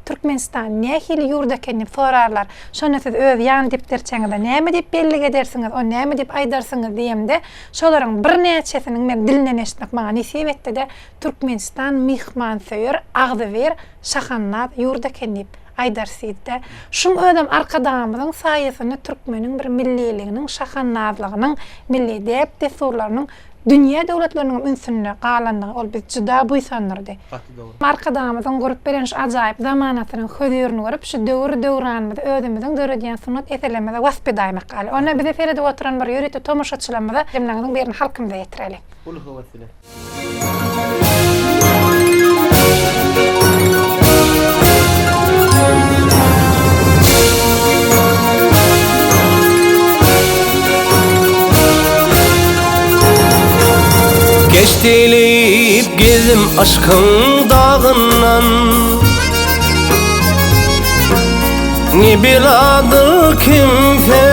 Türkmenistan nähili ýurt eken diýip sorarlar. Şonda siz öz ýan depderçäňize näme diýip bellik edersiňiz, ony näme diýip aýdarsyňyz diýemde, şolaryň birnäçesiniň men dilinden eşitmek maňa nesip etdi-de, Türkmenistan myhmansöýer, agzybir, şahandaz ýurt eken diýip aýdarys diýdi-de. Şuň özem Arkadagymyzyň saýasynda türkmeniň bir milliliginiň, şahandazlygynyň, milli däp-dessurlarynyň dünýä döwletleriniňem ünsünde galandygy ol bizi juda buýsandyrdy. Gaty dogry. Arkadagymyzyň gurup beren şu ajaýyp zamanasynyň hözirini görüp, şu döwür-döwranymyzy özümiziň döredýän sungat eserlerimize wasp edäýmek galýar. Onda bize seredip oturan bir ýörite tomaşaçylarymyza aýdymlaryňyzyň birini halkymyza ýetireliň. Uly höwes bilen. Geçdilik gezim yşkyň dagyndan Ne beladyr kimse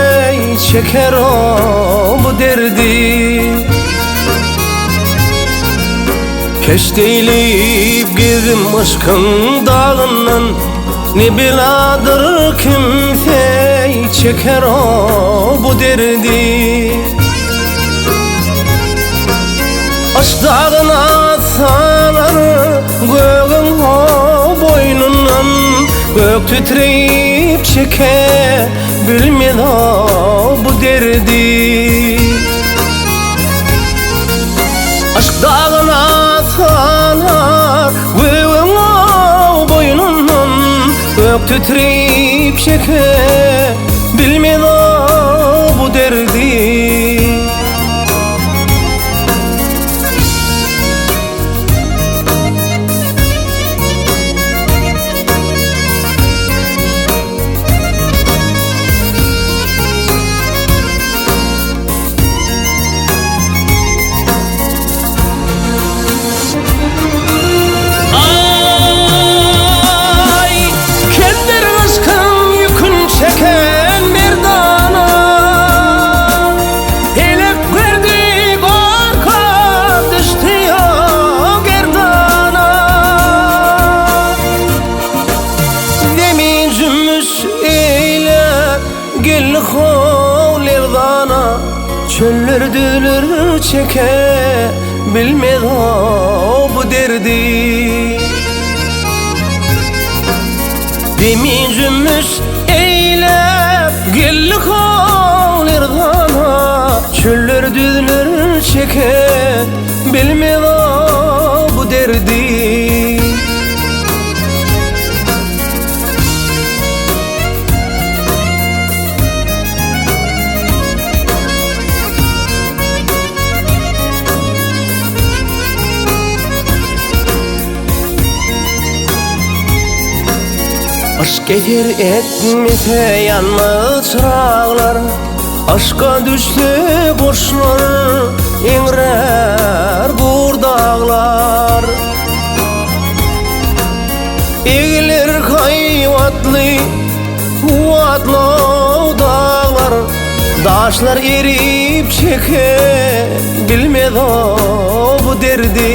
çeker o bu derdi Keşdeýlip gezim yşkyň dagyndan Ne beladyr kimse çeker o bu derdi Yşk dagyna salar gögüň o boýnundan Gök titreýip çeke bilmez o bu derdi Yşk dagyna salar gögüň o boýnundan Gök titreýip çeke bilmez o bu derdi. Aý, kender yşkyň ýükün çeken merdana, Pelek berdi gorka düşdi o gerdana. Zemin jümmüş eýläp geldi how lerzana, Çöller düzler çeke bilmez o bu derdi. Zemin jümmüş eýläp geldi how lerzana, Çöller düzler çeke bilmez o bu derdi. Eser etmese ýanmaz çyraglar, Yşka düşse guşlar, eňrär gur daglar. Egiler haýbatly, kuwwatly daglar, Daşlar erip çeke bilmez o bu derdi.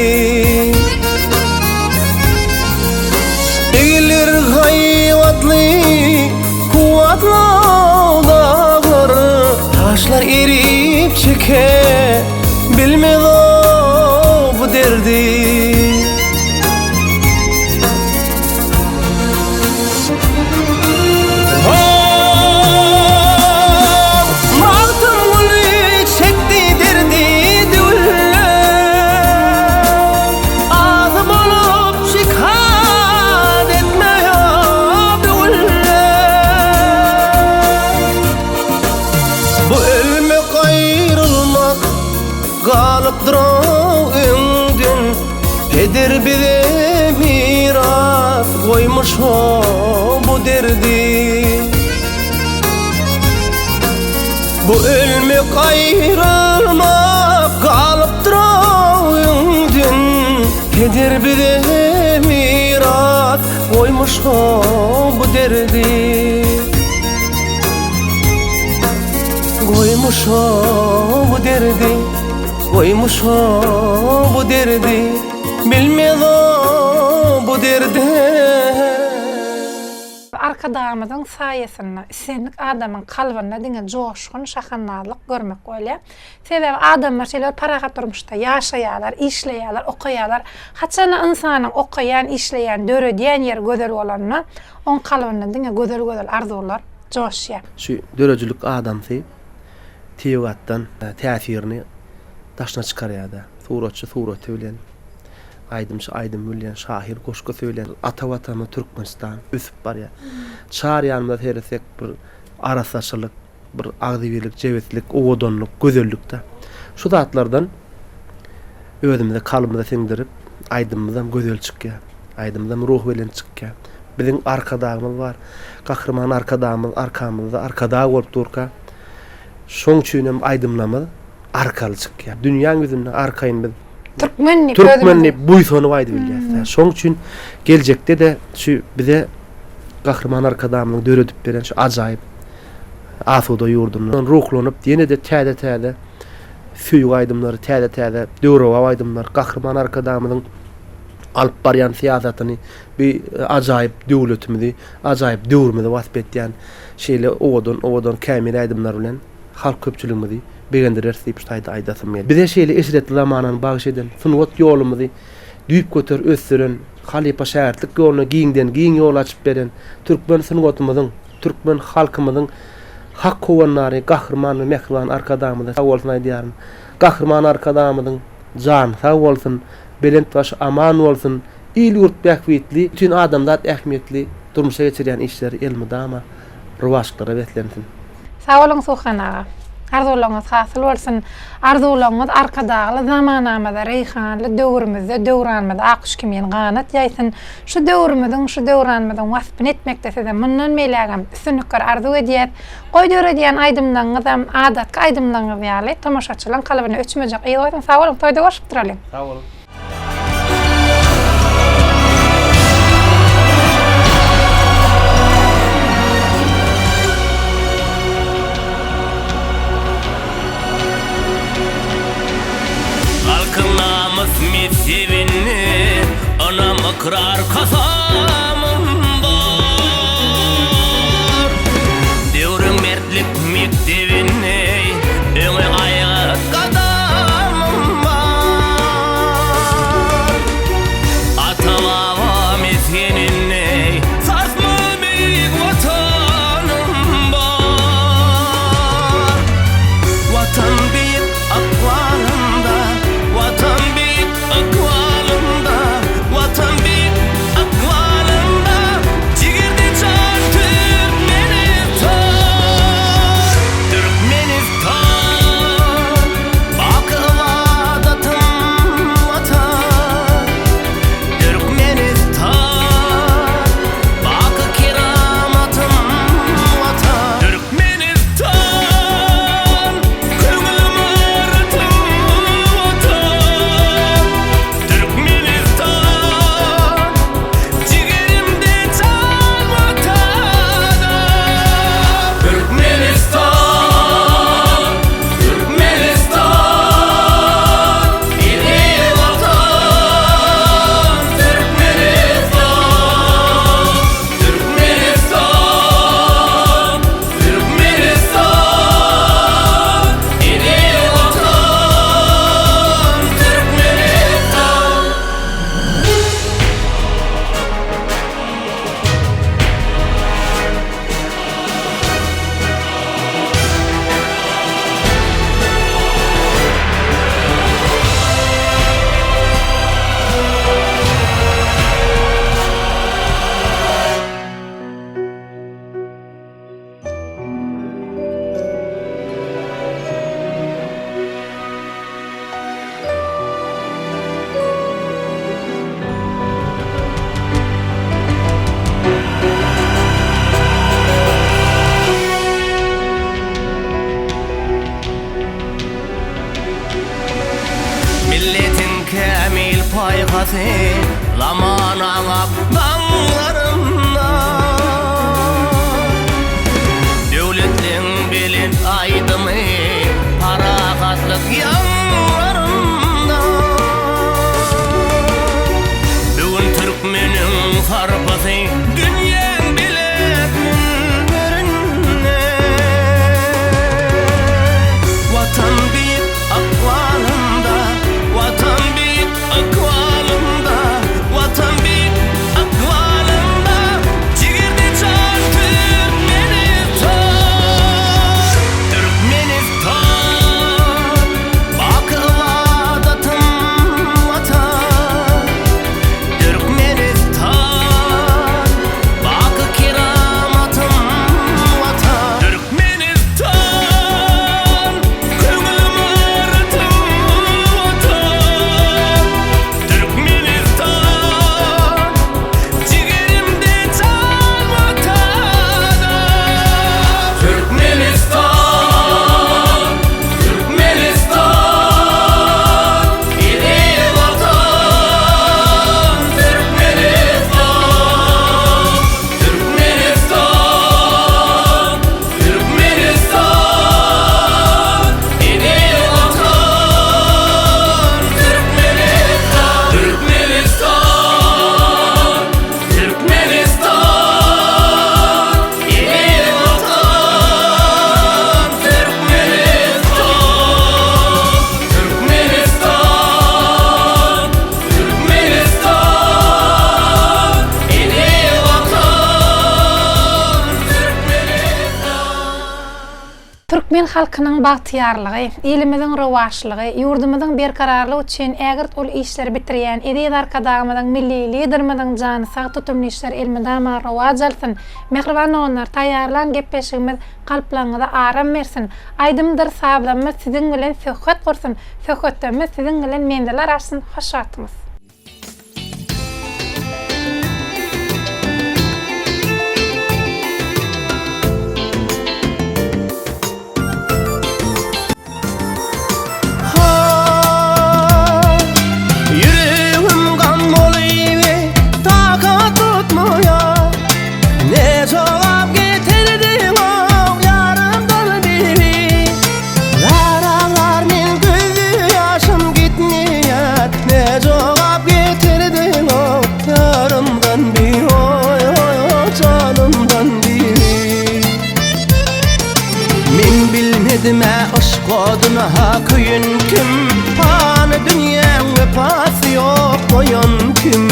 Egiler haýbatly, kuwwatly daglar, Daşlar erip çeke bilmez o bu derdi. Magtymguly çekdi derdi düwünle, Azy bolup şikat etmeýär düwünle. Bu ölmek aýrylmak galypdyr-ow öňden, Peder bize miras goýmuş-ow bu derdi. Bu ölmek aýrylmak galypdyr-ow öňden, Peder bize miras goýmuş-ow bu derdi. Goýmuş-ow bu derdi, goýmuş-ow bu derdi, Bilmez-ow bu derde. Arkadagymyzyň saýasynda islendik adamyň kalbynda diňe joşgun, şahandazlyk görmek bolýar. Sebäbi adamlar şeýle bir parahat durmuşda ýaşaýarlar, işleýärler, okaýarlar. Haçanda ynsanyň okaýan, işleýän, döredýän ýeri gözel bolanda, oň kalbynda diňe gözel-gözel arzuwlar joşýar. Şu döredijilik adamsy tebigatdan täsirini daşyna çykarýar-da. Suratçy suraty bilen, Aýdymçy aýdymy bilen, şahyr goşgusy bilen ata Watanymyz Türkmenistan ösüp barýar. Çar ýanymyza seretsek bir arassaçylyk, bir agzybirlik, jebislik, owadanlyk, gözellikde. Şu zatlardan özümize kalbymyza siňdirip, aýdymymyzam gözel çykýar. Aýdymymyzam ruhubelent çykýar. Biziň Arkadagymyz bar. Gahryman Arkadagymyz arkamyzda Arkadag bolup durka, şoň üçinem aýdymlarymyz arkaly çykýar. Dünýäň ýüzünde arkaýyn biz Türkmen diýip Türkmen diýip buýsanyp aýdyp bilýäris. Şoň üçin geljekde-de şu bize Gahryman Arkadagymyzyň döredip beren şu ajaýyp asuda ýurdundan ruhlanyp ýene-de täze-täze söýgi aýdymlary, täze-täze döwrebap aýdymlar, Gahryman Arkadagymyzyň alyp barýan syýasatyny, bu ajaýyp döwletimizi, ajaýyp döwrümizi wasp etýän şeýle owadan-owadan kämil aýdymlar bilen halk köpçüligimizi begendireris diýip şu taýda aýdasym geldi. Bize şeýle eşretli zamanany bagyş eden, sungat ýolumyzy düýpgöter ösdüren, halypa-şägirtlik ýoluna giňden-giň ýol açyp beren, türkmen sungatymyzyň, türkmen halkymyzyň hak howandary Gahryman we mähriban Arkadagymyza sag bolsun aýdýaryn. Gahryman Arkadagymyzyň jany sag bolsun, belent başy aman bolsun, il-ýurt bähbitli, bütin adamzat ähmiýetli durmuşa geçirýän işleri elmydama rowaçlyklara beslensin. Sag boluň Suhan aga. Arzuwlaryňyz hasyl bolsun. Arzuwlaryňyz Arkadagly zamanamyzda, reýhanly döwrümizde, döwranymyzda ak guş kimin ganat ýaýsyn. Şu döwrümiziň, şu döwranymyzyň waspyny etmekde size mundan beýlägem üstünlikler arzuw edýäs. Goý döredýän aýdymlaryňyzam adatky aýdymlaryňyz ýaly tomaşaçylaryň kalbynda öçmejek yz goýsun. Sag boluň, toýda görşüp duralyň. Sag boluň. Halkyň namys mezhebinde Ynam ykrar kasamym bar. Döwrüň mertlik mekdebinde Öňe aýgyt gadamym bar. Ata-baba mesgeninde Sarsmaz beýik Watanym bar. Watan beýik ykbalymda, Watan beýik ykbalymda, Watan beýik ykbalymda. paýhasy Zamanaň ak daňlarynda. Döwletliň belent aýdymy Parahatlyk ýaňlarynda. Bu gün türkmeniň sarpasy Dünýäň belent münberinde. Watan beýik ykbalynda, Watan beýik ykbalynda, Watan beýik ykbalynda, Jigerde jan Türkmenistan, Türkmenistan, Baky ybadatym Watan, Türkmenistan, Baky keramatym Watan, Türkmenistan, Köňül ymaratym Watan, Türkmenistan, Jigerimde jan Watana. Türkmenistan, Türkmenistan, eziz Watan, Türkmenistan, Türkmenistan, Türkmenistan, eziz Watan, Türkmenistan, Türkmenistan, Türkmenistan, eziz Watan, Türkmenistan, Türkmenistan, Türkmenistan, eziz Watan, Türkmenistan. Türkmen halkynyň bagtyýarlygy, ilimiziň rowaçlygy, ýurdumyzyň berkararlygy üçin ägirt uly işleri bitirýän eziz Arkadagymyzyň Milli Liderimiziň jany sag tutumly işleri elmydama rowaç alsyn! Mähriban doganlar, taýýarlan gepleşigimiz kalplaryňyza aram bersin! Aýdymdyr sazlarymyz siziň bilen söhbet gursun, söhbetlerimiz siziň bilen menziller aşsyn! Hoş wagtyňyz! Ýüregim gam bolyby takat tutmaýar Ne jogap getirdiň-ow ýarymdan biri Zar aglar men göz ýaşym gitmeýär Ne jogap getirdiň-ow ýarymdan biri Oý oý oý janymdan biri Men bilmedim-ä yşk oduna köýen kim Pany dünýäň wepasy ýok goýan kim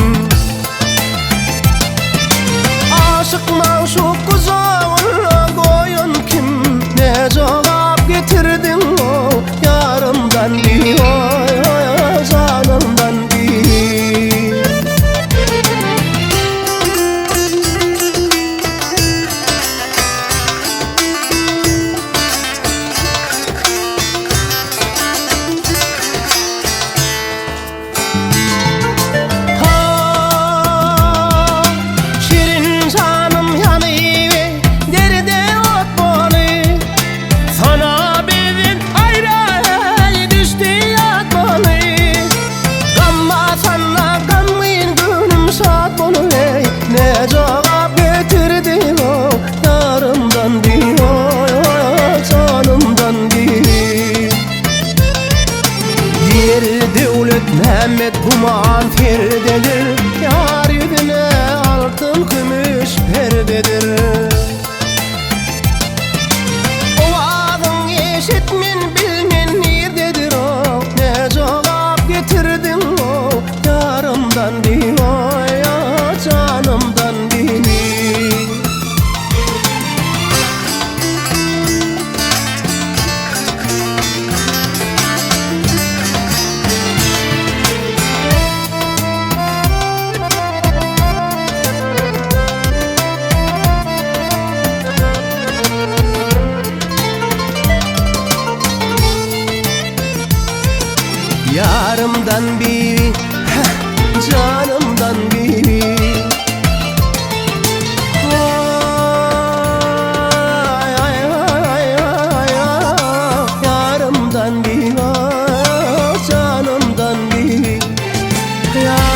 Aşyk magşuk gujagyna goýan kim Ne jogap getirdiň-ow ýarymdan bir Oý oý oý janymdan bir. Ha, şirin janym ýanyby, derde ot boly. Sana bizin aýra düşdi ýatmaly. Gam basanda gamgyn göwnüm şat bolup eý, Ne jogap getirdiň o ýarymdan bir oý oý oý janymdan bir. Ýer döwlet Mämmet güman perdedir, Ýar ýüzüne altyn kümüş perdedir. Owazyň eşitmen bilmen nirdedir o Ne jogap getirdiň o ýarymdan bir oý janymdan bir. Ýarymdan biri, heh, janymdan biri. Aý, aý, aý, aý, ýarymdan biri, janymdan biri. akýar.